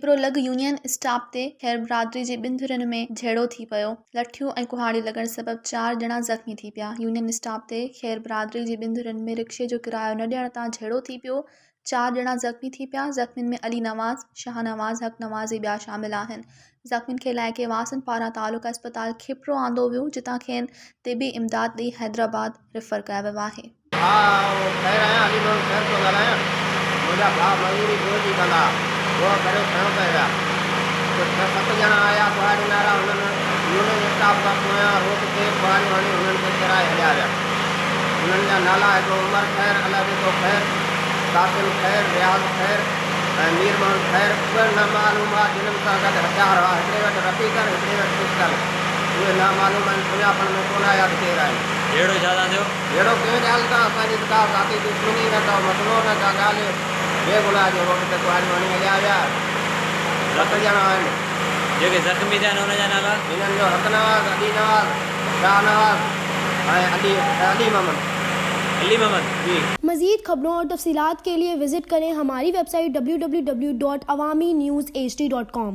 کپرو لڳ union stop تي خير برادري جي ٻن ڌرين ۾ جهيڙو ٿي پيو، لٺيون ۽ ڪهاڙيون لڳڻ سبب چار ڄڻا زخمي ٿي پيا، يونين اسٽاپ تي خير برادري جي ٻن ڌرين ۾ رڪشي جو ڪرايو نه ڏيڻ تان جهيڙو ٿي پيو، چار ڄڻا زخمي ٿي پيا، زخمين ۾ علي نواز، شاهنواز، حق نواز ۽ ٻيا شامل آهن، زخمين کي علائقي واسين پاران تعلقه اسپتال کپرو آندو ويو، جتان کين طبي امداد ڏئي حيدرآباد ريفر ڪيو ويو آهي. ها آئون خير آهيان علي محمد خير ٿو ڳالهايان منهنجا ڀاء مزوري گوهه جي ڪندا ها گوهه ڀريو کنيو پئي ويا ته ڇهه ست ڄڻا آيا ڪهاڙين وارا هنن يونين اسٽاف کان پويان روڊ تي ڪهاڙيون هڻي هنن کي ڪيرائي هليا ويا انهن جا نالا هڪڙو عمر خير الله ڏتو خير قاسم خير رياض خير ۽ مير محمد خير ٻه نامعلوم هئا جنن سان گڏ هٿيار هئا هڪڙي وٽ رپيٽر هڪڙي وٽ پسٽل اهي نامعلوم آهن سڃاپڻ ۾ ڪونه آيا ته ڪير آهن. جهيڙو ڇا تان ٿيو؟ جهيڙو ڪنهن ڳالهه تان اسان جي ته ڪا ذاتي دشمني نه ڪو مسئلو نه ڪا ڳالهه بي گناهه جو روڊ تي ڪهاڙيون هڻي هليا ويا ست ڄڻا آهن. جيڪي زخمي ٿيا آهن انهن جا نالا؟ انهن جو حق نواز، علي نواز، شاهه نواز ۽ علي علي محمد. علي محمد. جي. مزيد خبرون اور تفصيلات کے لئے وزٽ کریں ہماری ویب سائٹ www.awamiNewsHD.com.